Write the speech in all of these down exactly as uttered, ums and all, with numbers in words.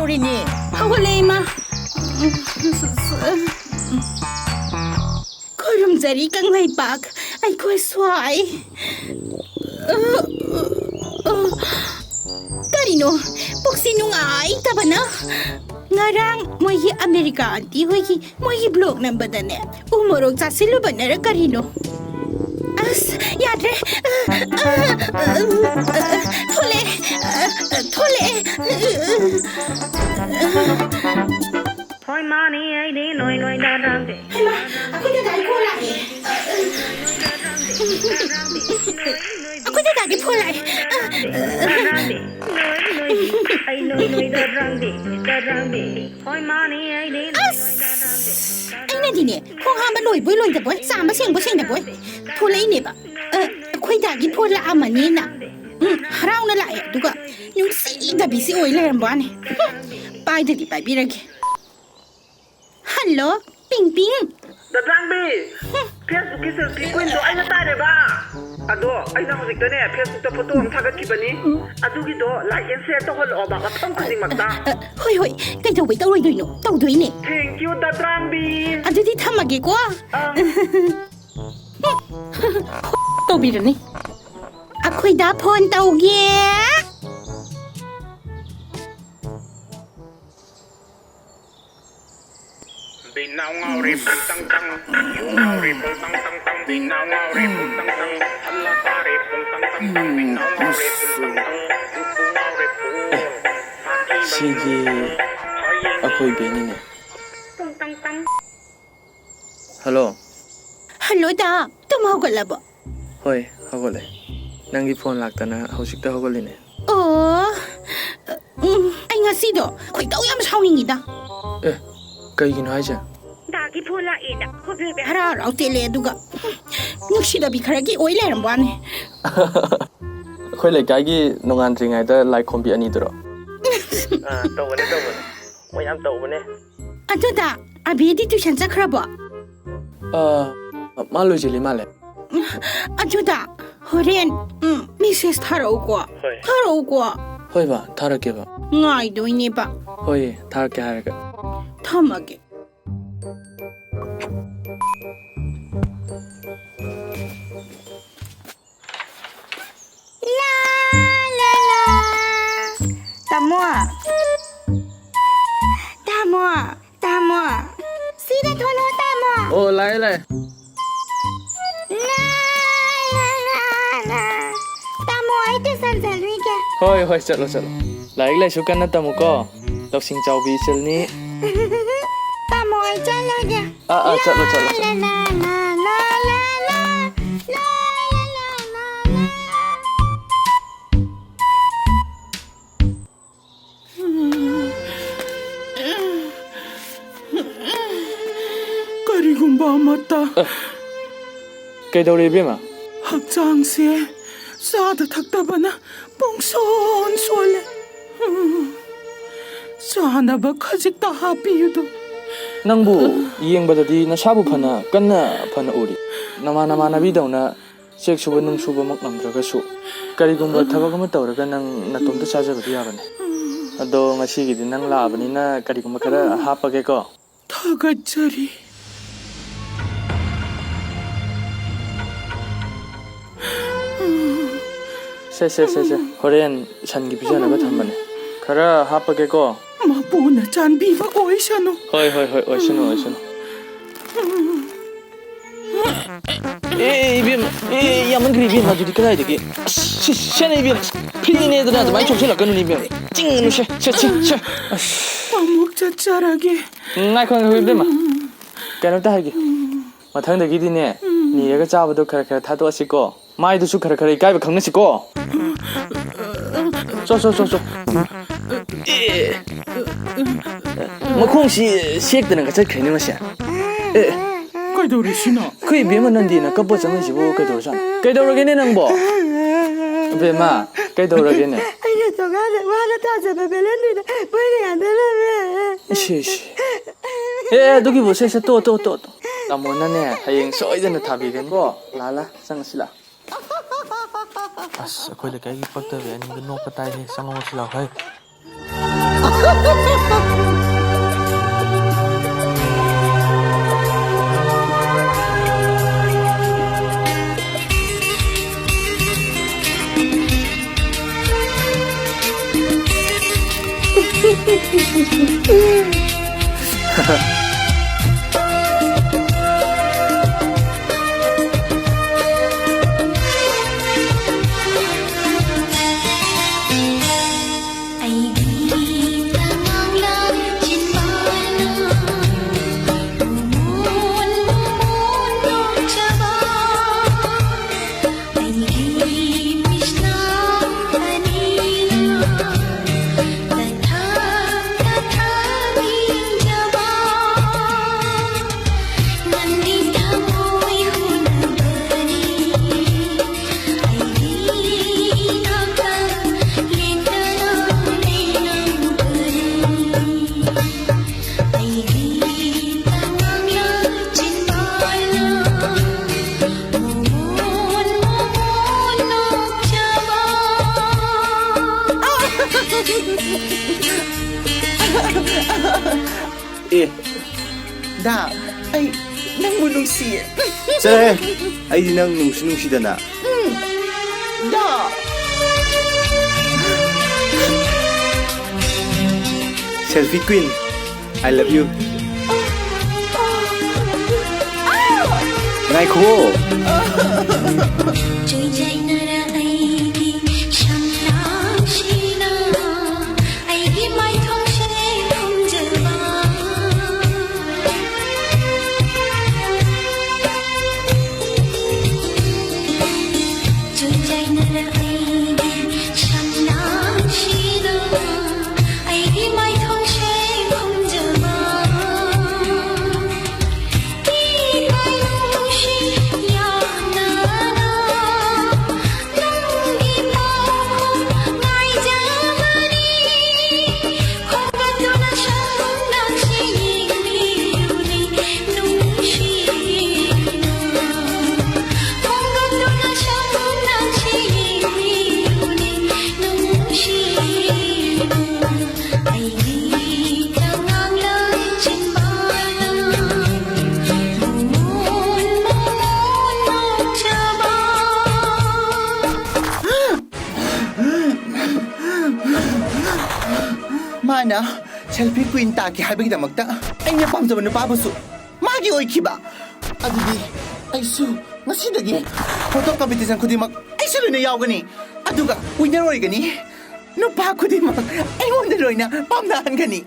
ꯇꯧꯔꯤꯅꯦ꯫ ꯍꯧꯒꯠꯂꯦ, ꯏꯃꯥ꯫ ꯈꯨꯔꯨꯝꯖꯔꯤ ꯀꯪꯂꯩꯄꯥꯛ, ꯑꯩꯈꯣꯏ ꯁ꯭ꯋꯥꯏ꯫ ꯀꯔꯤꯅꯣ? ꯄꯨꯛꯁꯤ ꯅꯨꯡꯉꯥꯏꯇꯕꯅ꯫ ꯉꯔꯥꯡ ꯃꯣꯏꯒꯤ ꯑꯃꯦꯔꯤꯀꯥ ꯑꯟꯇꯤ ꯍꯣꯏꯒꯤ, ꯃꯣꯏꯒꯤ ꯕ꯭ꯂꯣꯛ ꯅꯝꯕꯗꯅꯦ, ꯎ ꯃꯣꯔꯣꯛ ꯆꯥꯁꯤꯜꯂꯨꯕꯅꯔ ꯀꯔꯤꯅꯣ? ꯑꯁ, ꯌꯥꯗ꯭ꯔꯦ꯫ ꯊꯣꯛꯂꯛꯑꯦ꯫ ꯊꯣꯛꯂꯛꯑꯦ꯫ ꯍꯣꯏ, ꯃꯥꯅꯤ, ꯑꯩꯗꯤ ꯅꯣꯏ ꯅꯣꯏ ꯗꯥꯗꯥꯡꯗꯦ꯫ ꯍꯩꯃꯥ, ꯑꯩꯈꯣꯏ ꯗꯥꯗꯥꯒꯤ ꯐꯣꯟ ꯂꯥꯛꯑꯦ꯫ ꯑꯩꯈꯣꯏ ꯗꯥꯗꯥꯒꯤ ꯐꯣꯟ ꯂꯥꯛꯑꯦ꯫ ꯗꯥꯗꯥꯡꯗꯦ꯫ ꯅꯣꯏ ꯅꯣꯏ, ꯑꯩ ꯅꯣꯏ ꯅꯣꯏ ꯗꯥꯗꯥꯡꯗꯦ꯫ ꯗꯥꯗꯥꯡꯗꯦ꯫ ꯍꯣꯏ, ꯃꯥꯅꯤ, ꯑꯩꯗꯤ ꯅꯣꯏ ꯅꯣꯏ ꯗꯥꯗꯥꯡꯗꯦ꯫ ꯑꯁ! ꯑꯩꯅꯗꯤꯅꯦ, ꯈꯣꯡ ꯍꯥꯝꯕ ꯂꯣꯏꯕꯣꯏ ꯂꯣꯏꯗꯕꯣꯏ, ꯆꯥꯝꯕ ꯁꯦꯡꯕ ꯁꯦꯡꯗꯕꯣꯏ ꯊꯣꯛꯂꯛꯏꯅꯦꯕ꯫ ꯑ, ꯑꯩꯈꯣꯏ ꯗꯥꯒꯤ ꯐꯣꯟ ꯂꯥꯛꯑꯝꯃꯅꯤꯅ꯫ ꯎꯝ, ꯍꯔꯥꯎꯅ ꯂꯥꯛꯑꯦ, ꯑꯗꯨꯒ ꯅꯨꯡꯁꯤꯗꯕꯤꯁꯤ ꯑꯣꯏ ꯂꯩꯔꯝꯕ ꯋꯥꯅꯤ꯫ ꯍꯨꯝ, ꯄꯥꯏꯗꯗꯤ ꯄꯥꯏꯕꯤꯔꯒꯦ꯫ ꯍꯜꯂꯣ, ꯄꯤꯡ ꯄꯤꯡ꯫ ꯗꯥꯗꯥꯡꯕꯤ, ꯐꯦꯁꯕꯨꯛꯀꯤ ꯁꯦꯜꯐꯤ ꯀꯨꯏꯟꯗꯣ ꯑꯩꯅ ꯇꯥꯔꯦꯕ꯫ ꯑꯗꯣ ꯑꯩꯅ ꯍꯧꯖꯤꯛꯇꯅꯦ ꯐꯦꯁꯕꯨꯛꯇ ꯐꯣꯇꯣ ꯑꯃ ꯊꯥꯒꯠꯈꯤꯕꯅꯤ꯫ ꯑꯗꯨꯒꯤꯗꯣ like and share ꯇꯧꯍꯜꯂꯛꯑꯣꯕ ꯃꯐꯝ ꯈꯨꯗꯤꯡꯃꯛꯇ꯫ ꯑ, ꯍꯣꯏ, ꯍꯣꯏ, ꯀꯩꯗꯧꯕꯩ ꯇꯧꯔꯣꯏꯗꯣꯏꯅꯣ? ꯇꯧꯗꯣꯏꯅꯦ꯫ Thank you, ꯗꯥꯗꯥꯡꯕꯤ꯫ ꯑꯗꯨꯗꯤ ꯊꯝꯃꯒꯦꯀꯣ꯫ ꯑꯪ꯫ ꯇꯧꯕꯤꯔꯅꯤ꯫ ꯑꯩꯈꯣꯏꯗ ꯐꯣꯟ ꯇꯧꯒꯦ꯫ ꯕꯤꯅꯥꯎ ꯉꯥꯎꯔꯦ ꯄꯨꯡ ꯇꯪ ꯇꯪ, ꯌꯨ ꯉꯥꯎꯔꯦ ꯄꯨꯡ ꯇꯪ ꯇꯪ ꯇꯪ, ꯕꯤꯅꯥꯎ ꯉꯥꯎꯔꯦ ꯄꯨꯡ ꯇꯪ ꯇꯪ, ꯍꯜꯂ ꯇꯥꯔꯦ ꯄꯨꯡ ꯇꯪ ꯇꯪ ꯇꯪ, ꯕꯤꯅꯥꯎ ꯉꯥꯎꯔꯦ ꯄꯨꯡ ꯇꯪ ꯇꯪ, ꯎꯄꯨ ꯉꯥꯎꯔꯦ ꯄꯨꯡ, ꯁꯤꯗꯤ ꯑꯩꯈꯣꯏ ꯕꯦꯅꯤꯅꯦ꯫ ꯄꯨꯡ ꯇꯪ ꯇꯪ꯫ ꯍꯜꯂꯣ꯫ ꯍꯜꯂꯣ, ꯗꯥ꯫ ꯇꯨꯝ ꯍꯧꯒꯠꯂꯕꯣ? ꯍꯣꯏ, ꯍꯧꯒꯠꯂꯦ꯫ ꯅꯪꯒꯤ ꯐꯣꯟ ꯂꯥꯛꯇꯅ ꯍꯧꯖꯤꯛꯇ ꯍꯧꯒꯠꯂꯤꯅꯦ꯫ ꯑꯣ, ꯎꯝ, ꯑꯩ ꯉꯁꯤꯗꯣ ꯈꯣꯏꯗꯧ ꯌꯥꯝ ꯁꯥꯎꯅꯤꯡꯉꯤꯗ꯫ ꯑꯦ, ꯀꯩꯒꯤꯅꯣ ꯍꯥꯏꯁꯦ? ꯗꯥꯒꯤ ꯐꯣꯟ ꯂꯥꯛꯑꯦꯅ ꯍꯣꯕꯦ ꯍꯣꯕꯦ ꯍꯔꯥꯎ ꯍꯔꯥꯎ ꯆꯦꯜꯂꯦ, ꯑꯗꯨꯒ, ꯎꯝ, ꯅꯨꯡꯁꯤꯗꯕꯤ ꯈꯔꯒꯤ ꯑꯣꯏ ꯂꯩꯔꯝꯕ ꯋꯥꯅꯤ꯫ ꯑꯩꯈꯣꯏ ꯂꯩꯀꯥꯏꯒꯤ ꯅꯣꯡꯉꯥꯟꯗ꯭ꯔꯤꯉꯩꯗ ꯂꯥꯏ ꯈꯣꯝꯕꯤ ꯑꯅꯤꯗꯨꯔꯣ? ꯑꯥ, ꯇꯧꯕꯅꯦ, ꯇꯧꯕꯅꯦ꯫ ꯃꯣꯏ ꯌꯥꯝ ꯇꯧꯕꯅꯦ꯫ ꯑꯗꯨꯗ ꯑꯕꯤꯗꯤ tuition ꯆꯠꯈ꯭ꯔꯕꯣ? ꯑꯥ, ꯃꯥ ꯂꯣꯏꯁꯤꯜꯂꯤ ꯃꯥꯜꯂꯦ꯫ ꯑꯗꯨꯗ ꯍꯣꯔꯦꯟ, ꯎꯝ, message ꯊꯥꯔꯛꯎꯀꯣ꯫ ꯍꯣꯏ꯫ ꯊꯥꯔꯛꯎꯀꯣ꯫ ꯍꯣꯏ ꯕꯥ, ꯊꯥꯔꯛꯀꯦ ꯕꯥ꯫ ꯉꯥꯏꯗꯣꯏꯅꯦꯕ꯫ ꯍꯣꯏ, ꯊꯥꯔꯛꯀꯦ ꯍꯥꯏꯔꯒ꯫ ꯊꯝꯃꯒꯦ꯫ ꯂꯥ, ꯂꯥ, ꯂꯥ꯫ ꯇꯥꯃꯣ꯫ ꯇꯥꯃꯣ꯫ ꯇꯥꯃꯣ꯫ ꯁꯤꯗ ꯊꯣꯛꯂꯛꯑꯣ, ꯇꯥꯃꯣ꯫ ꯑꯣ, ꯂꯥꯛꯑꯦ, ꯂꯥꯛꯑꯦ꯫ ꯂꯥ, ꯂꯥ, ꯂꯥ, ꯂꯥ꯫ ꯇꯥꯃꯣ, ꯑꯩ tuition ꯆꯠꯂꯨꯏꯒꯦ꯫ ꯍꯣꯏ, ꯍꯣꯏ, ꯆꯠꯂꯣ, ꯆꯠꯂꯣ꯫ ꯂꯥꯏꯔꯤꯛ ꯂꯥꯏꯁꯨ ꯀꯟꯅ ꯇꯝꯃꯨꯀꯣ꯫ ꯂꯧꯁꯤꯡ ꯆꯥꯎꯕꯤ ꯏꯆꯜꯅꯤ꯫ ꯇꯥꯃꯣ, ꯑꯩ ꯆꯠꯂꯒꯦ꯫ ꯑꯥ, ꯑꯥ, ꯆꯠꯂꯣ, ꯆꯠꯂꯣ, ꯆꯠꯂꯣ꯫ ꯂꯥ, ꯂꯥ, ꯂꯥ, ꯂꯥ, ꯂꯥ, ꯂꯥ꯫ ꯀꯔꯤꯒꯨꯝꯕ ꯑꯃꯠꯇ꯫ ꯑ, ꯀꯩꯗꯧꯔꯦ, ꯏꯕꯦꯝꯃ? ꯍꯛꯆꯥꯡꯁꯦ ꯆꯥꯗ ꯊꯛꯇꯕꯅ ꯄꯨꯡꯁꯣꯟ ꯁꯣꯜꯂꯦ꯫ ꯆꯥꯅꯕ ꯈꯖꯤꯛꯇ ꯍꯥꯞꯄꯤꯌꯨꯗꯣ꯫ ꯅꯪꯕꯨ ꯌꯦꯡꯕꯗꯗꯤ ꯅꯁꯥꯕꯨ ꯐꯅ ꯀꯟꯅ ꯐꯅ ꯎꯔꯤ꯫ ꯅꯃꯥꯟ ꯅꯃꯥꯟꯅꯕꯤꯗꯧꯅ ꯆꯦꯛ ꯁꯨꯕ ꯅꯨꯡ ꯁꯨꯕꯃꯛ ꯉꯝꯗ꯭ꯔꯒꯁꯨ, ꯀꯔꯤꯒꯨꯝꯕ ꯊꯕꯛ ꯑꯃ ꯇꯧꯔꯒ ꯅꯪ ꯅꯇꯣꯝꯇ ꯆꯥꯖꯕꯗꯤ ꯌꯥꯕꯅꯤ꯫ ꯑꯗꯣ ꯉꯁꯤꯒꯤꯗꯤ ꯅꯪ ꯂꯥꯛꯑꯕꯅꯤꯅ ꯀꯔꯤꯒꯨꯝꯕ ꯈꯔ ꯍꯥꯞꯄꯒꯦꯀꯣ꯫ ꯊꯥꯒꯠꯆꯔꯤ꯫ ꯁꯦ, ꯁꯦ, ꯁꯦ, ꯁꯦ꯫ ꯍꯣꯔꯦꯟ ꯁꯟꯒꯤ ꯄꯤꯖꯅꯕ ꯊꯝꯕꯅꯦ꯫ ꯈꯔ ꯍꯥꯞꯄꯒꯦꯀꯣ꯫ ꯃꯄꯨꯅ ꯆꯥꯟꯕꯤꯕ ꯑꯣꯏꯁꯅꯨ꯫ ꯍꯣꯏ, ꯍꯣꯏ, ꯍꯣꯏ, ꯑꯣꯏꯁꯅꯨ, ꯑꯣꯏꯁꯅꯨ꯫ ꯑꯦ, ꯑꯦ, ꯏꯕꯦꯝꯃ, ꯑꯦ, ꯌꯥꯝꯃꯟꯈ꯭ꯔꯦ, ꯏꯕꯦꯝꯃ, ꯑꯗꯨꯗꯤ ꯀꯗꯥꯏꯗꯒꯤ? ꯑꯁ, ꯁꯤ, ꯁꯦꯅ, ꯏꯕꯦꯝꯃ, ꯐ꯭ꯔꯤꯅꯦꯗꯅ ꯑꯗꯨꯃꯥꯏꯅ ꯆꯣꯛꯁꯤꯜꯂꯛꯀꯅꯨꯅꯦ, ꯏꯕꯦꯝꯃ꯫ ꯆꯤꯡꯉꯅꯨ, ꯁꯦ, ꯁꯦ, ꯁꯦ, ꯁꯦ꯫ ꯑꯁ꯫ ꯑꯃꯨꯛ ꯆꯠꯆꯔꯒꯦ꯫ ꯉꯥꯏꯈꯣ, ꯉꯥꯏꯈꯣ, ꯏꯕꯦꯝꯃ꯫ ꯀꯩꯅꯣꯝꯇ ꯍꯥꯏꯒꯦ꯫ ꯃꯊꯪꯗꯒꯤꯗꯤꯅꯦ, ꯅꯤꯔꯒ ꯆꯥꯕꯗꯣ ꯈꯔ ꯈꯔ ꯊꯥꯗꯣꯛꯑꯁꯤꯀꯣ꯫ ꯃꯥꯏꯗꯨꯁꯨ ꯈꯔ ꯈꯔ ꯏꯀꯥꯏꯕ ꯈꯪꯅꯁꯤꯀꯣ꯫ ꯆꯣ, ꯆꯣ, ꯆꯣ, ꯆꯣ꯫ ꯑꯦ꯫ ꯃꯈꯣꯡꯁꯤ ꯁꯦꯛꯇꯅꯒ ꯆꯠꯈ꯭ꯔꯦꯅꯦ ꯃꯁꯦ꯫ ꯑꯦ꯫ ꯀꯩꯗꯧꯔꯤꯁꯤꯅꯣ? ꯑꯩꯈꯣꯏ ꯏꯕꯦꯝꯃ ꯅꯟꯗꯤꯅ ꯀꯞꯄ ꯆꯪꯉꯛꯏꯁꯤꯕꯨ ꯀꯩꯗꯧꯔꯖꯥꯠꯅꯣ? ꯀꯩꯗꯧꯔꯒꯦꯅꯦ ꯅꯪꯕꯣ? ꯏꯕꯦꯝꯃ, ꯀꯩꯗꯧꯔꯒꯦꯅꯦ? ꯑꯩꯅ ꯊꯣꯡꯒꯥꯟꯗ ꯋꯥꯅ ꯊꯥꯖꯕ ꯕꯦꯂꯦꯟꯗ꯭ꯔꯤꯗ ꯃꯩꯅ ꯌꯥꯟꯊꯔꯝꯃꯦ꯫ ꯏꯁ, ꯏꯁ꯫ ꯑꯦ, ꯑꯦ, ꯑꯗꯨꯒꯤꯕꯨ ꯁꯦ, ꯁꯦ, ꯇꯣ, ꯇꯣ, ꯇꯣ, ꯇꯣ꯫ ꯇꯥꯃꯣꯅꯅꯦ, ꯍꯌꯦꯡ ꯁꯣꯏꯗꯅ ꯊꯥꯕꯤꯒꯅꯤꯀꯣ꯫ ꯂꯥ, ꯂꯥ, ꯆꯪꯉꯁꯤ ꯂꯥ꯫ ꯑꯁ, ꯑꯩꯈꯣꯏ ꯂꯩꯀꯥꯏꯒꯤ ꯄꯛꯇꯕꯤ ꯑꯅꯤꯗꯣ ꯅꯣꯛꯄ ꯇꯥꯏꯍꯦ, ꯆꯪꯉꯛꯑꯣ ꯁꯤ ꯂꯥꯎ ꯍꯩ꯫ ꯑꯦ, ꯗꯥ, ꯑꯩ ꯅꯪꯕꯨ ꯅꯨꯡꯁꯤꯌꯦ꯫ ꯆꯠꯂꯍꯦ! ꯑꯩꯗꯤ ꯅꯪ ꯅꯨꯡꯁꯨ ꯅꯨꯡꯁꯤꯗꯅ꯫ ꯗꯥ! Selfie queen, I love you. ꯉꯥꯏꯈꯨꯑꯣ꯫ ꯆꯨꯏꯖꯥꯏꯅꯔ ꯑꯩꯒꯤ ꯁꯝꯂꯥꯡꯁꯤꯅ ꯑꯩꯒꯤ ꯃꯥꯏꯊꯣꯡꯁꯦ ꯈꯨꯝꯖꯕ꯫ ꯆꯨꯏꯖꯥꯏꯅꯔ ꯑꯩꯒꯤ ꯁꯝꯂꯥꯡꯁꯤꯅ ꯑꯩꯒꯤ ꯃꯥꯏꯊꯣꯡꯁꯦ ꯈꯨꯝꯖꯕ꯫ ꯏꯀꯥꯏ ꯅꯨꯡꯁꯤ ꯌꯥꯝꯅ ꯁꯦꯜꯐꯤ ꯀ꯭ꯋꯤꯟ ꯇꯥꯛꯀꯦ ꯍꯥꯏꯕꯒꯤꯗꯃꯛꯇ ꯑꯩꯅ ꯄꯥꯝꯖꯕ ꯅꯨꯄꯥꯕꯨꯁꯨ ꯃꯥꯒꯤ ꯑꯣꯏꯈꯤꯕ꯫ ꯑꯗꯨꯗꯤ ꯑꯩꯁꯨ ꯉꯁꯤꯗꯒꯤ ꯐꯣꯇꯣ ꯀꯝꯄꯤꯇꯤꯁꯟ ꯈꯨꯗꯤꯡꯃꯛ ꯑꯩꯁꯨ ꯂꯣꯏꯅ ꯌꯥꯎꯒꯅꯤ, ꯑꯗꯨꯒ ꯋꯤꯟꯅꯔ ꯑꯣꯏꯒꯅꯤ꯫ ꯅꯨꯄꯥ ꯈꯨꯗꯤꯡꯃꯛ ꯑꯩꯉꯣꯟꯗ ꯂꯣꯏꯅ ꯄꯥꯝꯅꯍꯟꯒꯅꯤ꯫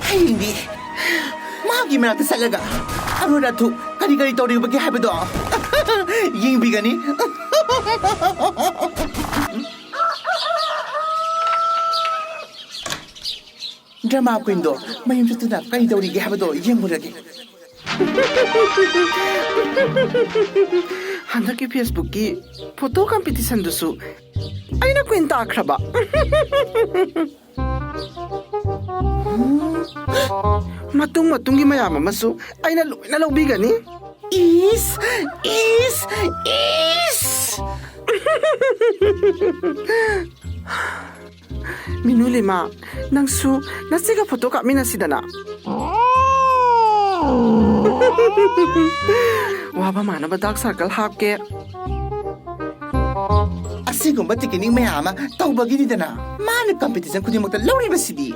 ꯍꯌꯦꯡꯗꯤ ꯃꯥꯒꯤ ꯃꯅꯥꯛꯇ ꯆꯠꯂꯒ ꯑꯔꯣꯏ ꯑꯊꯨ ꯀꯔꯤ ꯀꯔꯤ ꯇꯧꯔꯤꯕꯒꯦ ꯍꯥꯏꯕꯗꯣ ꯌꯦꯡꯕꯤꯒꯅꯤ꯫ ꯗ꯭ꯔꯃꯥ ꯀ꯭ꯋꯤꯟꯗꯣ ꯃꯌꯨꯝ ꯆꯠꯇꯨꯅ ꯀꯔꯤ ꯇꯧꯔꯤꯒꯦ ꯍꯥꯏꯕꯗꯣ ꯌꯦꯡꯉꯨꯔꯒꯦ꯫ ꯍꯟꯗꯛꯀꯤ ꯐꯦꯁꯕꯨꯛꯀꯤ ꯐꯣꯇꯣ ꯀꯝꯄꯤꯇꯤꯁꯟꯗꯨꯁꯨ ꯑꯩꯅ ꯀ꯭ꯋꯤꯟ ꯇꯥꯈ꯭ꯔꯕ꯫ ꯃꯇꯨꯡ ꯃꯇꯨꯡꯒꯤ ꯃꯌꯥꯝ ꯑꯃꯁꯨ ꯑꯩꯅ ꯂꯣꯏꯅ ꯂꯧꯕꯤꯒꯅꯤ꯫ ꯏꯁ, ꯏꯁ, ꯏꯁ! ꯃꯤꯅꯨ ꯂꯤꯃꯥ, ꯅꯪꯁꯨ ꯅꯆꯦꯒ ꯐꯣꯇꯣ ꯀꯥꯞꯃꯤꯟꯅꯁꯤꯗꯅ꯫ ꯋꯥꯕ ꯃꯥꯟꯅꯕ ꯗꯥꯔꯛ ꯁꯥꯔꯀꯜ ꯍꯥꯞꯀꯦ꯫ ꯑꯁꯤꯒꯨꯝꯕ ꯇꯦꯛꯅꯤꯛ ꯃꯌꯥꯝ ꯑꯃ ꯇꯧꯕꯒꯤꯅꯤꯗꯅ ꯃꯥꯅ ꯀꯝꯄꯤꯇꯤꯁꯟ ꯈꯨꯗꯤꯡꯃꯛꯇ ꯂꯧꯔꯤꯕꯁꯤꯗꯤ꯫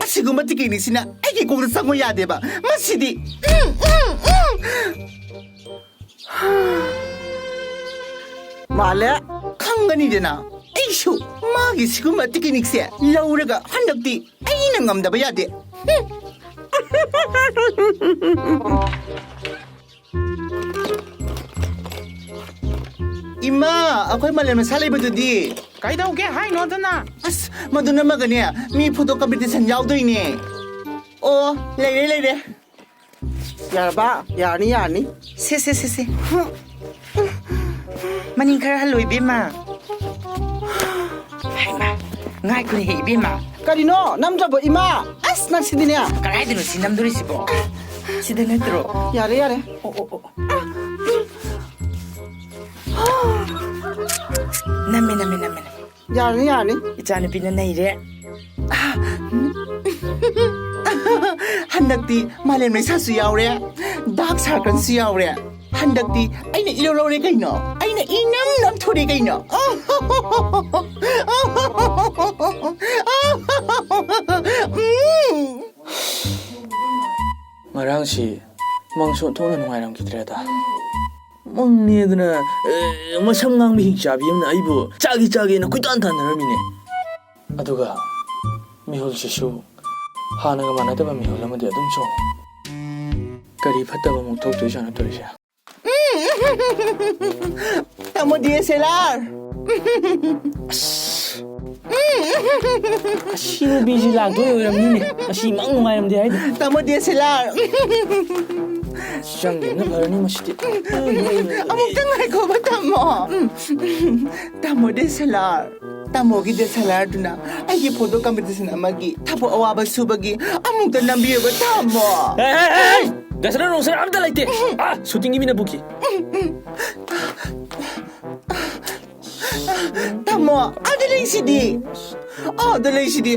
ꯑꯁꯤꯒꯨꯝꯕ ꯇꯦꯛꯅꯤꯛꯁꯤꯅ ꯑꯩꯒꯤ ꯀꯣꯛꯇ ꯆꯪꯉꯨ ꯌꯥꯗꯦꯕ꯫ ꯃꯁꯤꯗꯤ꯫ ꯎꯝ, ꯎꯝ, ꯎꯝ꯫ ꯃꯥꯜꯂꯦ꯫ ꯈꯪꯒꯅꯤꯗꯅ꯫ ꯑꯩꯁꯨ ꯃꯥꯒꯤ ꯁꯤꯒꯨꯝꯕ ꯇꯦꯛꯅꯤꯛꯁꯦ ꯂꯧꯔꯒ ꯍꯟꯗꯛꯇꯤ ꯑꯩꯅ ꯉꯝꯗꯕ ꯌꯥꯗꯦ꯫ ꯍꯨꯝ꯫ ꯏꯃꯥ, ꯑꯩꯈꯣꯏ ꯃꯥꯂꯦꯝ ꯃꯁꯥ ꯂꯩꯕꯗꯨꯗꯤ? ꯀꯩꯗꯧꯒꯦ ꯍꯥꯏꯅꯣ ꯑꯗꯨꯅ? ꯑꯁ, ꯃꯗꯨ ꯅꯝꯃꯒꯅꯦ, ꯃꯤ ꯐꯣꯇꯣ ꯀꯝꯄꯤꯇꯤꯁꯟ ꯌꯥꯎꯗꯣꯏꯅꯦ꯫ ꯑꯣ, ꯂꯩꯔꯦ, ꯂꯩꯔꯦ꯫ ꯌꯥꯔꯕ? ꯌꯥꯔꯅꯤ, ꯌꯥꯔꯅꯤ꯫ ꯁꯦ, ꯁꯦ, ꯁꯦ, ꯁꯦ꯫ ꯃꯅꯤꯡ ꯈꯔ ꯍꯜꯂꯣ, ꯏꯕꯦꯝꯃ꯫ ꯍꯩꯃꯥ, ꯉꯥꯏꯈꯣꯅꯦꯍꯦ, ꯏꯕꯦꯝꯃ꯫ ꯀꯔꯤꯅꯣ? ꯅꯝꯗ꯭ꯔꯕꯣ, ꯏꯃꯥ? ꯑꯁ, ꯅꯪ ꯁꯤꯗꯤꯅꯦ꯫ ꯀꯗꯥꯏꯗꯅꯣ ꯁꯤ ꯅꯝꯗꯣꯔꯤꯁꯤꯕꯣ? ꯁꯤꯗ ꯅꯠꯇ꯭ꯔꯣ? ꯌꯥꯔꯦ, ꯌꯥꯔꯦ꯫ ꯑꯣ, ꯑꯣ, ꯑꯣ꯫ ꯅꯝꯃꯦ, ꯅꯝꯃꯦ, ꯅꯝꯃꯦ, ꯅꯝꯃꯦ꯫ ꯌꯥꯔꯅꯤ, ꯌꯥꯔꯅꯤ꯫ ꯏꯆꯥꯅꯨꯄꯤꯅ ꯅꯩꯔꯦ꯫ ꯍꯟꯗꯛꯇꯤ ꯃꯥꯂꯦꯝ ꯂꯩꯁꯥꯁꯨ ꯌꯥꯎꯔꯦ, ꯗꯥꯔꯛ ꯁꯥꯔꯀꯜꯁꯨ ꯌꯥꯎꯔꯦ꯫ ꯍꯟꯗꯛꯇꯤ ꯑꯩꯅ ꯏꯂꯧ ꯂꯧꯔꯦ ꯀꯩꯅꯣ꯫ ꯑꯩꯅ ꯏꯅꯝ ꯅꯝꯊꯣꯔꯦ ꯀꯩꯅꯣ꯫ ꯎꯝ꯫ ꯉꯔꯥꯡꯁꯤ ꯃꯪꯁꯨ ꯑꯣꯟꯊꯣꯛꯅ ꯅꯨꯡꯉꯥꯏꯔꯝꯈꯤꯗ꯭ꯔꯦꯗ꯫ ꯃꯪꯅꯦꯗꯅ, ꯑꯦ, ꯃꯁꯝ ꯉꯥꯡꯕ ꯍꯤꯡꯆꯥꯕꯤ ꯑꯃꯅ ꯑꯩꯕꯨ ꯆꯥꯒꯦ ꯆꯥꯒꯦꯅ ꯀꯣꯏꯇꯥꯟ ꯇꯥꯟꯅꯔꯝꯃꯤꯅꯦ꯫ ꯑꯗꯨꯒ ꯃꯤꯍꯨꯜꯁꯤꯁꯨ ꯍꯥꯟꯅꯒ ꯃꯥꯟꯅꯗꯕ ꯃꯤꯍꯨꯜ ꯑꯃꯗꯤ ꯑꯗꯨꯝ ꯆꯣꯡꯉꯤ꯫ ꯀꯔꯤ ꯐꯠꯇꯕ ꯑꯃꯨꯛ ꯊꯣꯛꯇꯣꯏꯖꯥꯠꯅꯣ ꯇꯧꯔꯤꯁꯦ? ꯇꯥꯃꯣ ꯗꯤ ꯑꯦꯁ ꯑꯦꯜ ꯑꯥꯔ꯫ ꯑꯁ, ꯑꯁꯤ ꯅꯨꯄꯤꯁꯤ ꯂꯥꯛꯇꯣꯏ ꯑꯣꯏꯔꯝꯅꯤꯅꯦ꯫ ꯉꯁꯤ ꯃꯪ ꯅꯨꯡꯉꯥꯏꯔꯝꯗꯦ ꯍꯥꯏꯗꯣ꯫ ꯇꯥꯃꯣ ꯗꯤ ꯑꯦꯁ ꯑꯦꯜ ꯑꯥꯔ꯫ ꯆꯪꯒꯤꯕꯅ ꯐꯔꯅꯤ ꯃꯁꯤꯗꯤ꯫ ꯑꯃꯨꯛꯇ ꯉꯥꯏꯈꯣꯕ ꯇꯥꯃꯣ꯫ ꯇꯥꯃꯣ ꯗꯤ ꯑꯦꯁ ꯑꯦꯜ ꯑꯥꯔ꯫ ꯇꯥꯃꯣꯒꯤ ꯗꯤ ꯑꯦꯁ ꯑꯦꯜ ꯑꯥꯔꯗꯨꯅ ꯑꯩꯒꯤ ꯐꯣꯇꯣ ꯀꯝꯄꯤꯇꯤꯁꯟ ꯑꯃꯒꯤ ꯊꯕꯛ ꯑꯋꯥꯕ ꯁꯨꯕꯒꯤ ꯑꯃꯨꯛꯇ ꯅꯝꯕꯤꯌꯨꯕ ꯇꯥꯃꯣ꯫ ꯍꯦ, ꯍꯦ, ꯍꯦ! ꯗꯤ ꯑꯦꯁ ꯑꯦꯜ ꯑꯥꯔ ꯅꯨꯡ ꯑꯦꯁ ꯑꯦꯜ ꯑꯥꯔ ꯑꯝꯇ ꯂꯩꯇꯦ꯫ ꯑꯥ, ꯁꯨꯇꯤꯡꯒꯤ ꯃꯤꯅ ꯄꯨꯈꯤ꯫ ꯇꯥꯃꯣ, ꯑꯥꯗ ꯂꯩꯁꯤꯗꯤ꯫ ꯑꯥꯗ ꯂꯩꯁꯤꯗꯤ꯫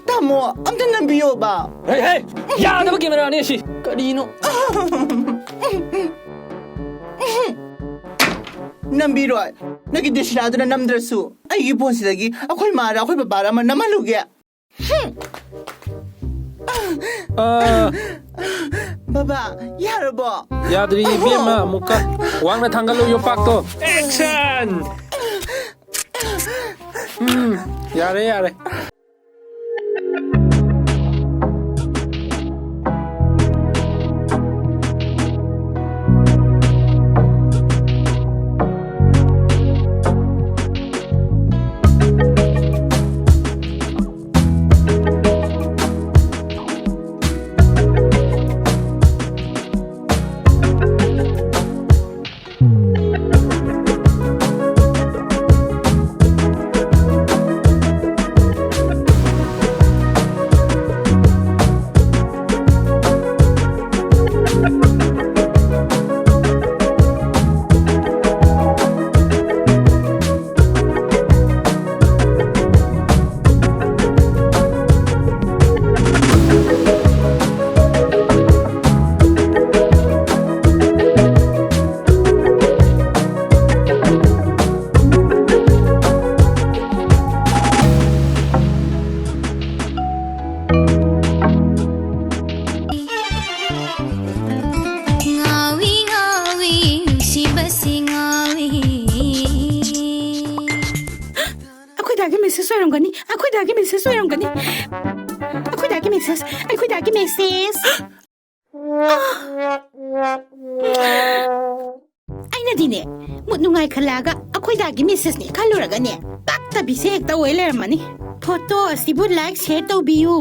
ꯇꯥꯃꯣ, ꯑꯝꯇ ꯅꯝꯕꯤꯌꯣꯕ꯫ ꯍꯦ, ꯍꯦ! ꯌꯥꯗꯕ ꯀꯦꯃꯦꯔꯥꯅꯦ ꯁꯤ꯫ ꯀꯔꯤꯅꯣ? ꯅꯝꯕꯤꯔꯣꯏ꯫ ꯅꯪꯒꯤ ꯗꯤ ꯑꯦꯁ ꯑꯦꯜ ꯑꯥꯔꯗꯨꯅ ꯅꯝꯗ꯭ꯔꯁꯨ ꯑꯩꯒꯤ ꯐꯣꯟꯁꯤꯗꯒꯤ ꯑꯩꯈꯣꯏ ꯃꯥꯔ ꯑꯩꯈꯣꯏ ꯕꯕꯥꯔ ꯑꯃ ꯅꯝꯍꯜꯂꯨꯒꯦ꯫ ꯑꯥ꯫ ꯕꯕꯥ, ꯌꯥꯔꯕꯣ? ꯌꯥꯗ꯭ꯔꯤ, ꯏꯕꯦꯝꯃ, ꯑꯃꯨꯛꯀ ꯋꯥꯡꯅ ꯊꯥꯡꯒꯠꯂꯨ ꯌꯣꯄꯥꯛꯇꯣ꯫ ꯑꯦꯛꯁꯟ! ꯎꯝ, ꯌꯥꯔꯦ, ꯌꯥꯔꯦ꯫ ꯑꯣꯏꯔꯝꯒꯅꯤ, ꯑꯩꯈꯣꯏ ꯗꯥꯒꯤ ꯃꯦꯁꯦꯖ ꯑꯣꯏꯔꯝꯒꯅꯤ꯫ ꯑꯩꯈꯣꯏ ꯗꯥꯒꯤ ꯃꯦꯁꯦꯖ, ꯑꯩꯈꯣꯏ ꯗꯥꯒꯤ ꯃꯦꯁꯦꯖ꯫ ꯑꯩꯅꯗꯤꯅꯦ, ꯃꯨꯠ ꯅꯨꯡꯉꯥꯏ ꯈꯜꯂꯛꯑꯒ ꯑꯩꯈꯣꯏ ꯗꯥꯒꯤ ꯃꯦꯁꯦꯖꯅꯦ ꯈꯜꯂꯨꯔꯒꯅꯦ, ꯄꯛꯇꯕꯤꯁꯦ ꯍꯦꯛꯇ ꯑꯣꯏ ꯂꯩꯔꯝꯃꯅꯤ꯫ ꯐꯣꯇꯣ ꯑꯁꯤꯕꯨ ꯂꯥꯏꯛ ꯁꯦꯌꯔ ꯇꯧꯕꯤꯌꯨ,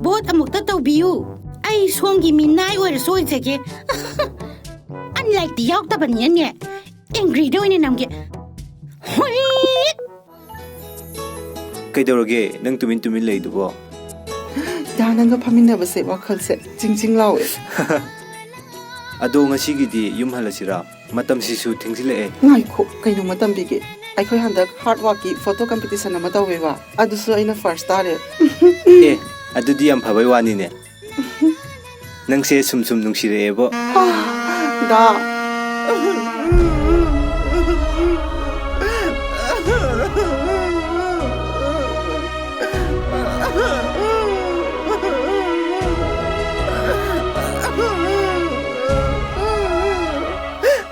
ꯚꯣꯠ ꯑꯃꯨꯛꯇ ꯇꯧꯕꯤꯌꯨ, ꯑꯩ ꯁꯣꯝꯒꯤ ꯃꯤꯅꯥꯏ ꯑꯣꯏꯔꯁꯨ ꯑꯣꯏꯖꯒꯦ꯫ ꯑꯟꯂꯥꯏꯛꯇꯤ ꯌꯥꯎꯗꯕꯅꯤꯅꯅꯦ, ꯑꯦꯡꯒ꯭ꯔꯤꯗ ꯑꯣꯏꯅ ꯅꯝꯒꯦ꯫ ꯍꯨꯏ! ꯀꯩꯗꯧꯔꯒꯦ ꯅꯪ ꯇꯨꯃꯤꯟ ꯇꯨꯃꯤꯟ ꯂꯩꯗꯨꯕꯣ? ꯗꯥ, ꯅꯪꯒ ꯐꯝꯃꯤꯟꯅꯕꯁꯦ ꯋꯥꯈꯜꯁꯦ ꯆꯤꯡ ꯆꯤꯡ ꯂꯥꯎꯋꯦ꯫ ꯑꯗꯣ ꯉꯁꯤꯒꯤꯗꯤ ꯌꯨꯝ ꯍꯜꯂꯁꯤꯔꯥ? ꯃꯇꯝꯁꯤꯁꯨ ꯊꯦꯡꯖꯤꯜꯂꯛꯑꯦ꯫ ꯉꯥꯏꯈꯣ, ꯀꯩꯅꯣꯝꯃ ꯇꯝꯕꯤꯒꯦ꯫ ꯑꯩꯈꯣꯏ ꯍꯟꯗꯛ ꯍꯥꯔꯠ ꯋꯥꯛꯀꯤ ꯐꯣꯇꯣ ꯀꯝꯄꯤꯇꯤꯁꯟ ꯑꯃ ꯇꯧꯋꯦꯕ, ꯑꯗꯨꯁꯨ ꯑꯩꯅ ꯐꯥꯔꯁ ꯇꯥꯔꯦ꯫ ꯑꯦ, ꯑꯗꯨꯗꯤ ꯌꯥꯝ ꯐꯕꯩ ꯋꯥꯅꯤꯅꯦ꯫ ꯅꯪꯁꯦ ꯁꯨꯝ ꯁꯨꯝ ꯅꯨꯡꯁꯤꯔꯛꯑꯦꯕꯣ꯫ ꯗꯥ꯫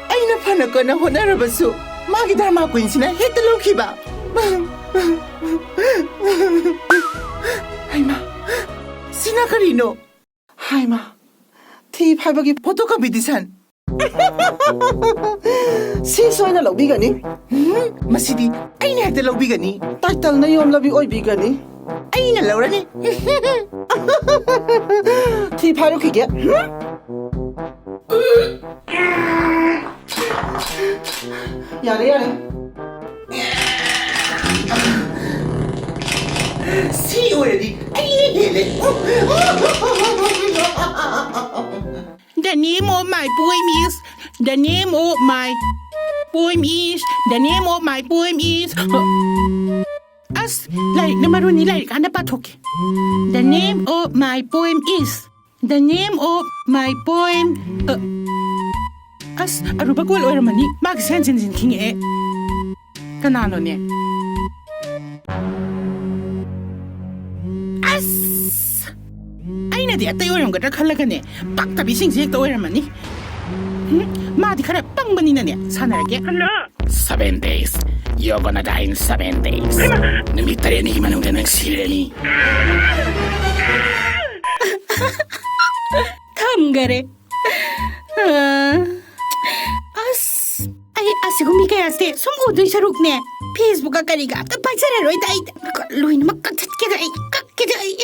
ꯑꯩꯅ ꯐꯅ ꯀꯟꯅ ꯍꯣꯠꯅꯔꯕꯁꯨ ꯃꯥꯒꯤ ꯗ꯭ꯔꯃꯥ ꯀ꯭ꯋꯤꯟꯁꯤꯅ ꯍꯦꯛꯇ ꯂꯧꯈꯤꯕ꯫ ꯍꯩꯃꯥ, ꯁꯤꯅ ꯀꯔꯤꯅꯣ? ꯍꯥꯏꯃ, ꯊꯤ ꯐꯥꯏꯕꯒꯤ ꯐꯣꯇꯣ ꯀꯝꯄꯤꯇꯤꯁꯟ꯫ ꯁꯤ ꯁꯣꯏꯅ ꯂꯧꯕꯤꯒꯅꯤ꯫ ꯎꯝ, ꯃꯁꯤꯗꯤ ꯑꯩꯅ ꯍꯦꯛꯇ ꯂꯧꯕꯤꯒꯅꯤ꯫ ꯇꯥꯏꯇꯜꯅ ꯌꯣꯝꯂꯕꯤ ꯑꯣꯏꯕꯤꯒꯅꯤ꯫ ꯑꯩꯅ ꯂꯧꯔꯅꯤ꯫ ꯊꯤ ꯐꯥꯏꯔꯨꯈꯤꯒꯦ꯫ ꯌꯥꯔꯦ, ꯌꯥꯔꯦ꯫ ꯁꯤ ꯑꯣꯏꯔꯗꯤ ꯑꯩꯅ ꯍꯦꯜꯂꯦ꯫ The name of my poem is, the name of my poem is, the name of my poem is. ꯑꯁ, ꯂꯥꯏꯔꯤꯛꯅ ꯃꯔꯨꯅꯤ, ꯂꯥꯏꯔꯤꯛ ꯍꯥꯟꯅ ꯄꯥꯊꯣꯛꯀꯦ꯫ The name of my poem is, the name of my poem. ꯑ, ꯑꯁ, ꯑꯔꯨꯕ ꯀꯣꯜ ꯑꯣꯏꯔꯝꯃꯅꯤ꯫ ꯃꯥꯒꯤꯁꯦ ꯍꯟꯖꯤꯟ ꯍꯟꯖꯤꯟ ꯈꯤꯡꯉꯛꯑꯦ꯫ ꯀꯅꯥꯅꯣꯅꯦ? ꯑꯁ! ꯑꯩꯅꯗꯤ ꯑꯇꯩ ꯑꯣꯏꯔꯝꯒꯗ꯭ꯔꯥ ꯈꯜꯂꯒꯅꯦ, ꯄꯛꯇꯕꯤꯁꯤꯡꯁꯦ ꯍꯦꯛꯇ ꯑꯣꯏꯔꯝꯃꯅꯤ꯫ ꯍꯨꯝ, ꯃꯥꯗꯤ ꯈꯔ ꯄꯪꯕꯅꯤꯅꯅꯦ, ꯁꯥꯟꯅꯔꯒꯦ꯫ Hello? Seven days. You're gonna die in seven days. ꯅꯨꯃꯤꯠ ꯇꯔꯦꯠꯅꯤꯒꯤ ꯃꯅꯨꯡꯗ ꯅꯪ ꯁꯤꯔꯅꯤ. ꯊꯝꯈꯔꯦ. ꯑꯁ, ꯑꯩ ꯑꯁꯤꯒꯨꯝꯕꯤ ꯀꯌꯥꯁꯦ ꯁꯨꯝ ꯎꯗꯣꯏ ꯁꯔꯨꯛꯅꯦ, Facebook ꯀꯔꯤꯒ ꯑꯝꯇ ꯄꯥꯏꯖꯔꯔꯣꯏꯗ꯫ ꯑꯩ ꯂꯣꯏꯅꯃꯛ ꯀꯛꯊꯠꯀꯦꯗ, ꯑꯩ ꯀꯛꯀꯦꯗ, ꯑꯩ.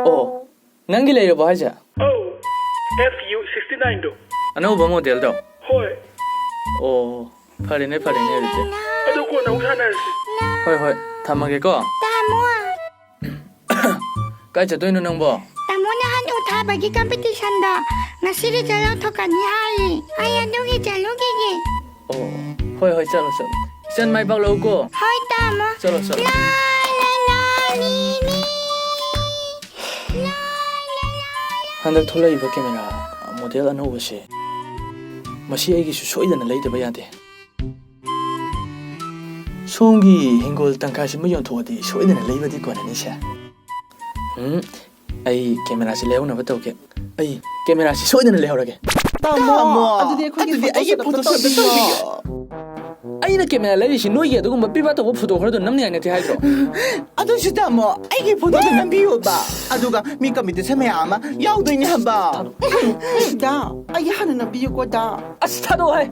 ꯑꯣ, ꯅꯪꯒꯤ ꯂꯩꯔꯕꯣ ꯍꯥꯏꯁꯦ? ꯑꯧ, F U sixty nine ꯗꯣ꯫ ꯑꯅꯧꯕ ꯃꯣꯗꯦꯜꯗꯣ? ꯍꯣꯏ꯫ ꯑꯣ, ꯐꯔꯦꯅꯦ, ꯐꯔꯦꯅꯦ ꯑꯗꯨꯗꯤ꯫ ꯑꯗꯨ ꯀꯣꯟꯅ ꯑꯃꯨꯛ ꯁꯥꯟꯅꯔꯁꯤ꯫ ꯍꯣꯏ, ꯍꯣꯏ, ꯊꯝꯃꯒꯦꯀꯣ꯫ ꯇꯥꯃꯣ꯫ ꯀꯥꯏ ꯆꯠꯇꯣꯏꯅꯣ ꯅꯪꯕꯣ? ꯇꯥꯃꯣ ꯅꯍꯥꯟ ꯎ ꯊꯥꯕꯒꯤ ꯀꯝꯄꯤꯇꯤꯁꯟꯗꯣ ꯉꯁꯤ ꯔꯤꯖꯜ ꯂꯧꯊꯣꯛꯀꯅꯤ ꯍꯥꯏꯌꯦ꯫ ꯑꯩ ꯑꯗꯨꯒꯤ ꯆꯠꯂꯨꯈꯤꯒꯦ꯫ ꯑꯣ, ꯍꯣꯏ, ꯍꯣꯏ, ꯆꯠꯂꯣ, ꯆꯠꯂꯣ꯫ ꯏꯆꯟ ꯃꯥꯏ ꯄꯥꯛꯂꯛꯎꯀꯣ꯫ ꯍꯣꯏ, ꯇꯥꯃꯣ꯫ ꯆꯠꯂꯣ, ꯆꯠꯂꯣ꯫ ꯂꯥ, ꯂꯥ, ꯂꯥ, ꯂꯤ, ꯂꯤ꯫ ꯂꯥ, ꯂꯥ, ꯂꯥ, ꯂꯥ꯫ ꯍꯟꯗꯛ ꯊꯣꯛꯂꯛꯏꯕ ꯀꯦꯃꯦꯔꯥ ꯃꯣꯗꯦꯜ ꯑꯅꯧꯕꯁꯦ, ꯃꯁꯤ ꯑꯩꯒꯤꯁꯨ ꯁꯣꯏꯗꯅ ꯂꯩꯗꯕ ꯌꯥꯗꯦ꯫ ꯁꯣꯝꯒꯤ ꯍꯤꯡꯒꯣꯜ ꯇꯪꯈꯥꯏꯁꯤꯃ ꯌꯣꯟꯊꯣꯛꯑꯗꯤ ꯁꯣꯏꯗꯅ ꯂꯩꯕꯗꯤ ꯀꯣꯟꯅꯅꯤꯁꯦ꯫ ꯎꯝ, ꯑꯩ ꯀꯦꯃꯦꯔꯥꯁꯤ ꯂꯩꯍꯧꯅꯕ ꯇꯧꯒꯦ꯫ ꯑꯩ ꯀꯦꯃꯦꯔꯥꯁꯤ ꯁꯣꯏꯗꯅ ꯂꯩꯍꯧꯔꯒꯦ꯫ ꯇꯥꯃꯣ, ꯇꯥꯃꯣ, ꯑꯗꯨꯗꯤ ꯑꯩꯈꯣꯏꯒꯤ ꯑꯗꯨꯗꯤ ꯑꯩꯒꯤ ꯐꯣꯇꯣꯁꯨꯠ ꯑꯝꯇ ꯐꯣꯇꯣꯁꯨꯠ ꯇꯧꯕꯤꯌꯣ꯫ ꯇꯧꯕꯤꯌꯣ꯫ ꯑꯩꯅ ꯀꯦꯃꯦꯔꯥ ꯂꯩꯔꯤꯁꯤ ꯅꯣꯏꯒꯤ ꯑꯗꯨꯒꯨꯝꯕ ꯄꯤꯕ ꯇꯧꯕ ꯐꯣꯇꯣ ꯈꯔꯗꯣ ꯅꯝꯅꯤꯡꯉꯥꯏ ꯅꯠꯇꯦ ꯍꯥꯏꯗ꯭ꯔꯣ? ꯑꯗꯨꯁꯨ ꯇꯥꯃꯣ, ꯑꯩꯒꯤ ꯐꯣꯇꯣꯗꯣ ꯅꯝꯕꯤꯌꯣꯕ꯫ ꯑꯗꯨꯒ ꯃꯤ ꯀꯝꯄꯤꯇꯤꯁꯟ ꯃꯌꯥꯝ ꯑꯃ ꯌꯥꯎꯗꯣꯏꯅꯦ ꯍꯥꯏꯕ꯫ ꯗꯥ, ꯑꯩꯒꯤ ꯍꯥꯟꯅ ꯅꯝꯕꯤꯌꯨꯀꯣ, ꯗꯥ꯫ ꯑꯁ, ꯊꯥꯗꯣꯛꯑꯣ ꯍꯥꯏ꯫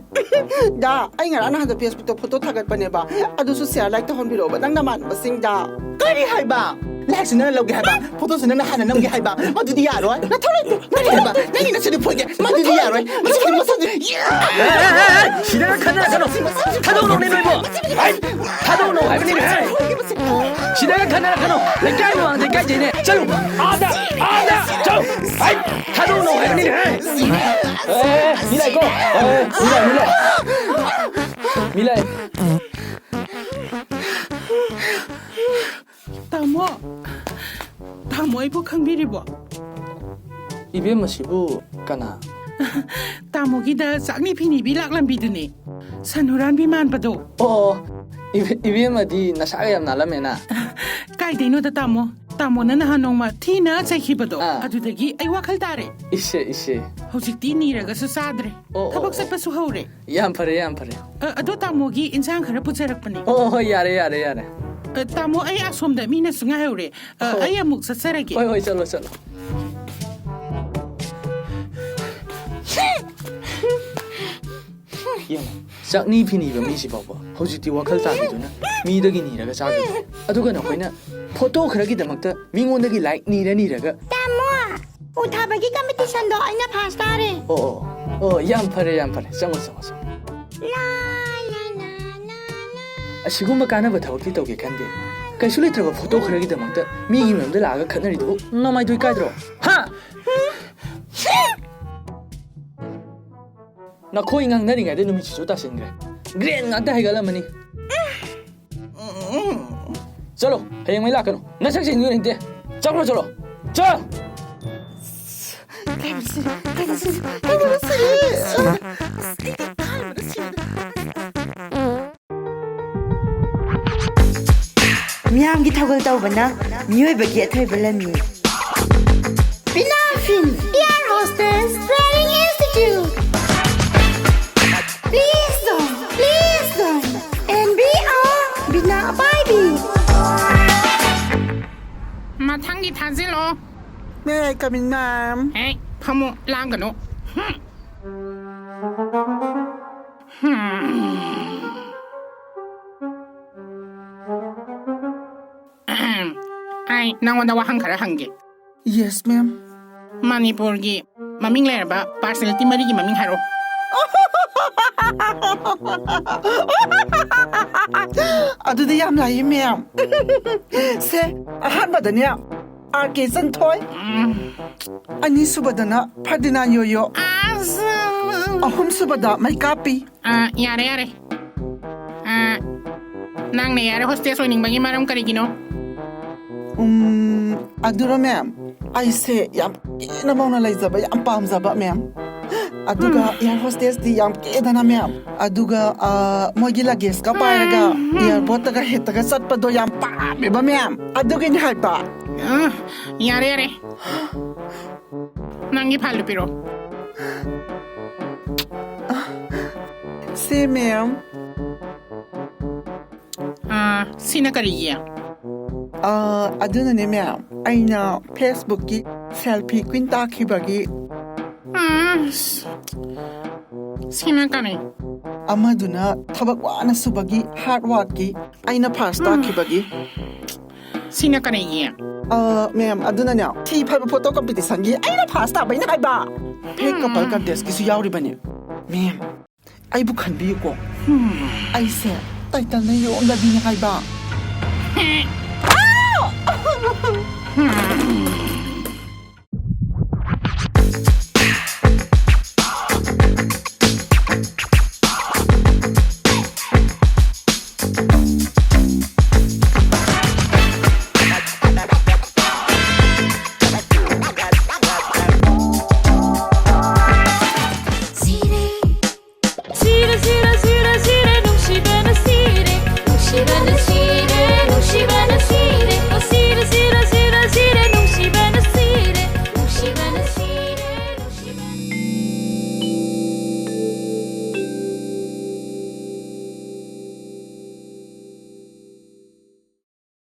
ꯗꯥ, ꯑꯩ ꯉꯔꯥꯡ ꯅꯍꯥꯟꯗ Facebook ꯇ ꯐꯣꯇꯣ ꯊꯥꯒꯠꯄꯅꯦꯕ, ꯑꯗꯨꯁꯨ share, like ꯇꯧꯍꯟꯕꯤꯔꯛꯑꯣꯕ ꯅꯪ ꯅꯃꯥꯟꯅꯕꯁꯤꯡꯗ꯫ ꯀꯔꯤ ꯍꯥꯏꯕ? Like ꯁꯨ ꯅꯪꯅ ꯂꯧꯒꯦ ꯍꯥꯏꯕ? ꯐꯣꯇꯣꯁꯨ ꯅꯪꯅ ꯍꯥꯟꯅ ꯅꯝꯒꯦ ꯍꯥꯏꯕ? ꯃꯗꯨꯗꯤ ꯌꯥꯔꯣꯏ꯫ ꯅꯊꯧ ꯂꯩꯇꯦ꯫ ꯀꯔꯤ ꯍꯥꯏꯕ? ꯅꯪꯒꯤ ꯅꯁꯛꯇꯨ ꯐꯣꯏꯒꯦ꯫ ꯃꯗꯨꯗꯤ ꯌꯥꯔꯣꯏ꯫ ꯃꯁꯛꯇꯨ, ꯃꯁꯛꯇꯨ꯫ ꯑꯦ, ꯑꯦ, ꯑꯦ, ꯑꯦ, ꯁꯤꯗꯒ ꯈꯟꯅꯔꯛꯀꯅꯣ꯫ ꯊꯥꯗꯧꯅꯧꯅꯦ ꯅꯣꯏꯕꯣ꯫ ꯍꯥꯏ, ꯊꯥꯗꯧꯅꯧ ꯍꯥꯏꯕꯅꯤꯅꯦ꯫ ꯁꯤꯗꯒ ꯈꯟꯅꯔꯛꯀꯅꯣ꯫ ꯂꯩꯀꯥꯏ ꯃꯃꯥꯡꯗ ꯏꯀꯥꯏꯖꯩꯅꯦ꯫ ꯆꯠꯂꯨ꯫ ꯑꯥꯗ, ꯑꯥꯗ, ꯆꯠꯂꯨ꯫ ꯍꯥꯏ, ꯊꯥꯗꯧꯅꯧ ꯍꯥꯏꯕꯅꯤꯅꯦ꯫ ꯑꯦ, ꯃꯤ ꯂꯥꯛꯑꯦꯀꯣ꯫ ꯑꯦ, ꯃꯤ ꯂꯥꯛꯑꯦ, ꯃꯤ ꯂꯥꯛꯑꯦ꯫ ꯃꯤ ꯂꯥꯛꯑꯦ꯫ ꯇꯥꯃꯣ! ꯇꯥꯃꯣ, ꯑꯩꯕꯨ ꯈꯪꯕꯤꯔꯤꯕꯣ? ꯏꯕꯦꯝꯃꯁꯤꯕꯨ ꯀꯅꯥ? ꯇꯥꯃꯣꯒꯤꯗ ꯆꯥꯛꯅꯤ ꯐꯤꯅꯤꯕꯤ ꯂꯥꯛꯂꯝꯕꯤꯗꯨꯅꯦ꯫ ꯁꯟ ꯍꯨꯔꯥꯟꯕꯤ ꯃꯥꯟꯕꯗꯣ꯫ ꯑꯣ, ꯏꯕꯦ-, ꯏꯕꯦꯝꯃꯗꯤ ꯅꯁꯥꯒ ꯌꯥꯝ ꯅꯥꯜꯂꯝꯃꯦꯅ꯫ ꯀꯥꯏꯗꯩꯅꯣꯗ, ꯇꯥꯃꯣ꯫ ꯇꯥꯃꯣꯅ ꯅꯍꯥꯟ ꯅꯣꯡꯃ ꯊꯤꯅ ꯆꯩꯈꯤꯕꯗꯣ, ꯑꯥ꯫ ꯑꯗꯨꯗꯒꯤ ꯑꯩ ꯋꯥꯈꯜ ꯇꯥꯔꯦ꯫ ꯏꯁꯦ, ꯏꯁꯦ꯫ ꯍꯧꯖꯤꯛꯇꯤ ꯅꯤꯔꯒꯁꯨ ꯆꯥꯗ꯭ꯔꯦ꯫ ꯑꯣ, ꯑꯣ, ꯊꯕꯛ ꯑꯣ꯫ ꯆꯠꯄꯁꯨ ꯍꯧꯔꯦ꯫ ꯌꯥꯝ ꯐꯔꯦ, ꯌꯥꯝ ꯐꯔꯦ꯫ ꯑ, ꯑꯗꯣ ꯇꯥꯃꯣꯒꯤ ꯏꯟꯁꯥꯡ ꯈꯔ ꯄꯨꯖꯔꯛꯄꯅꯦ꯫ ꯑꯣ, ꯍꯣꯏ, ꯌꯥꯔꯦ, ꯌꯥꯔꯦ, ꯌꯥꯔꯦ꯫ ꯑ, ꯇꯥꯃꯣ, ꯑꯩ ꯑꯁꯣꯝꯗ ꯃꯤꯅꯁꯨ ꯉꯥꯏꯍꯧꯔꯦ꯫ ꯑ, ꯑꯣ꯫ ꯑꯩ ꯑꯃꯨꯛ ꯆꯠꯆꯔꯒꯦ꯫ ꯍꯣꯏ, ꯍꯣꯏ, ꯆꯠꯂꯣ, ꯆꯠꯂꯣ꯫ ꯌꯦꯡꯉꯣ, ꯆꯥꯛꯅꯤ ꯐꯤꯅꯤꯕ ꯃꯤꯁꯤ ꯐꯥꯎꯕ ꯍꯧꯖꯤꯛꯇꯤ ꯋꯥꯈꯜ ꯇꯥꯈꯤꯗꯨꯅ ꯃꯤꯗꯒꯤ ꯅꯤꯔꯒ ꯆꯥꯈꯤꯗ꯭ꯔꯦ꯫ ꯑꯗꯨꯒ ꯅꯈꯣꯏꯅ ꯐꯣꯇꯣ ꯈꯔꯒꯤꯗꯃꯛꯇ ꯃꯤꯉꯣꯟꯗꯒꯤ ꯂꯥꯏꯛ ꯅꯤꯔ ꯅꯤꯔꯒ ꯇꯥꯃꯣ, ꯎ ꯊꯥꯕꯒꯤ ꯀꯝꯄꯤꯇꯤꯁꯟꯗꯣ ꯑꯩꯅ ꯐꯥꯔꯁ ꯇꯥꯔꯦ꯫ ꯑꯣ, ꯑꯣ, ꯑꯣ, ꯌꯥꯝ ꯐꯔꯦ, ꯌꯥꯝ ꯐꯔꯦ꯫ ꯆꯪꯉꯣ, ꯆꯪꯉꯣ, ꯆꯪꯉꯣ꯫ ꯑꯁꯤꯒꯨꯝꯕ ꯀꯥꯟꯅꯕ ꯊꯕꯛꯇꯤ ꯇꯧꯒꯦ ꯈꯟꯗꯦ꯫ ꯀꯩꯁꯨ ꯂꯩꯇ꯭ꯔꯕ ꯐꯣꯇꯣ ꯈꯔꯒꯤꯗꯃꯛꯇ ꯃꯤꯒꯤ ꯃꯌꯨꯝꯗ ꯂꯥꯛꯑꯒ ꯈꯠꯅꯔꯤꯗꯨꯕꯨ ꯅꯃꯥꯏꯗꯨ ꯏꯀꯥꯏꯗ꯭ꯔꯣ? ꯍꯥ? ꯅꯈꯣꯏ ꯉꯥꯡꯅꯔꯤꯉꯩꯗ ꯅꯨꯃꯤꯠꯁꯤꯁꯨ ꯇꯥꯁꯤꯟꯈ꯭ꯔꯦ꯫ ꯒ꯭ꯔꯦꯟ ꯉꯥꯛꯇ ꯍꯥꯏꯒꯠꯂꯝꯃꯅꯤ꯫ ꯆꯠꯂꯣ, ꯍꯌꯦꯡ ꯃꯩ ꯂꯥꯛꯀꯅꯨ꯫ ꯅꯁꯛ ꯁꯤꯡꯗꯨ ꯅꯤꯡꯇꯦ꯫ ꯆꯠꯈ꯭ꯔꯣ, ꯆꯠꯂꯣ꯫ ꯆꯠꯂꯣ꯫ ꯃꯤꯌꯥꯝꯒꯤ ꯊꯧꯒꯜ ꯇꯧꯕꯅ ꯃꯤꯑꯣꯏꯕꯒꯤ ꯑꯊꯣꯏꯕ ꯂꯟꯅꯤ꯫ ꯄꯤꯅꯥꯐꯤꯟ Air Hostess Training Institute. Please join, please join and be a ꯕꯤꯅꯥ ꯄꯥꯏꯕꯤ꯫ ꯃꯊꯪꯒꯤ ꯊꯥꯖꯤꯜꯂꯣ꯫ May I come in, ma'am? ꯑꯦ, ꯐꯝꯃꯣ, ꯂꯥꯡꯒꯅꯨ꯫ ꯍꯝ꯫ ꯍꯝ꯫ ꯑꯩ ꯅꯪꯉꯣꯟꯗ ꯋꯥꯍꯪ ꯈꯔ ꯍꯪꯒꯦ꯫ Yes, ma'am. ꯃꯅꯤꯄꯨꯔꯒꯤ ꯃꯃꯤꯡ ꯂꯩꯔꯕ ꯄꯥꯔꯁꯅꯦꯂꯤꯇꯤ ꯃꯔꯤꯒꯤ ꯃꯃꯤꯡ ꯍꯥꯏꯔꯛꯑꯣ꯫ ꯑꯗꯨꯗꯤ ꯌꯥꯝ ꯂꯥꯏꯌꯦ, ꯃꯦꯝ꯫ ꯁꯦ, ꯑꯍꯥꯟꯕꯗꯅꯦ, ꯑꯥꯔ ꯀꯦ ꯆꯟꯊꯣꯏ꯫ ꯑꯅꯤꯁꯨꯕꯗꯅ ꯐꯔꯗꯤꯅꯥꯟ ꯌꯣꯌꯣ꯫ ꯑꯁ! ꯑꯍꯨꯝꯁꯨꯕꯗ ꯃꯩꯀꯥꯞꯄꯤ꯫ ꯑ, ꯌꯥꯔꯦ, ꯌꯥꯔꯦ꯫ ꯑ, ꯅꯪꯅ ꯌꯥꯔꯦ ꯍꯣꯁꯇꯦꯁ ꯑꯣꯏꯅꯤꯡꯕꯒꯤ ꯃꯔꯝ ꯀꯔꯤꯒꯤꯅꯣ? ꯎꯝ, ꯑꯗꯨꯔꯣ, ꯃꯦꯝ? ꯑꯩꯁꯦ ꯌꯥꯝ ꯊꯤꯅ ꯃꯧꯅ ꯂꯩꯖꯕ, ꯌꯥꯝ ꯄꯥꯝꯖꯕ, ꯃꯦꯝ꯫ ꯑꯗꯨꯒ air hostessꯇꯤ ꯌꯥꯝ ꯀꯦꯗꯅ, ꯃꯦꯝ꯫ ꯑꯗꯨꯒ, ꯑ, ꯃꯣꯏꯒꯤ luggage ꯀ ꯄꯥꯏꯔꯒ airportꯇꯒ ꯍꯦꯛꯇꯒ ꯆꯠꯄꯗꯣ ꯌꯥꯝ ꯄꯥꯝꯃꯦꯕ, ꯃꯦꯝ꯫ ꯑꯗꯨꯒꯤꯅꯤ ꯍꯥꯏꯕ꯫ ꯎꯝ, ꯌꯥꯔꯦ, ꯌꯥꯔꯦ꯫ ꯅꯪꯒꯤ fileꯗꯨ ꯄꯤꯔꯛꯑꯣ꯫ ꯁꯦ, ꯃꯦꯝ꯫ ꯑꯥ, ꯁꯤꯅ ꯀꯔꯤꯒꯤ? ꯑꯥ, ꯑꯗꯨꯅꯅꯦ, ꯃꯦꯝ, ꯑꯩꯅ Facebookꯀꯤ selfie queen ꯇꯥꯈꯤꯕꯒꯤ꯫ ꯎꯝ, ꯁꯤꯅ ꯀꯔꯤ? ꯑꯃꯗꯨꯅ ꯊꯕꯛ ꯋꯥꯅ ꯁꯨꯕꯒꯤ, hard workꯀꯤ, ꯑꯩꯅ first ꯇꯥꯈꯤꯕꯒꯤ꯫ ꯁꯤꯅ ꯀꯔꯤꯒꯤ? ꯑꯥ, ꯃꯦꯝ, ꯑꯗꯨꯅꯅꯦ, ꯊꯤ ꯐꯥꯏꯕ photo competitionꯒꯤ ꯑꯩꯅ first ꯇꯥꯕꯩꯅꯦ ꯍꯥꯏꯕ꯫ Fake couple contestꯀꯤꯁꯨ ꯌꯥꯎꯔꯤꯕꯅꯦ꯫ ꯃꯦꯝ, ꯑꯩꯕꯨ ꯈꯟꯕꯤꯌꯨꯀꯣ꯫ ꯑꯩꯁꯦ titleꯅ ꯌꯣꯝꯂꯕꯤꯅꯦ ꯍꯥꯏꯕ꯫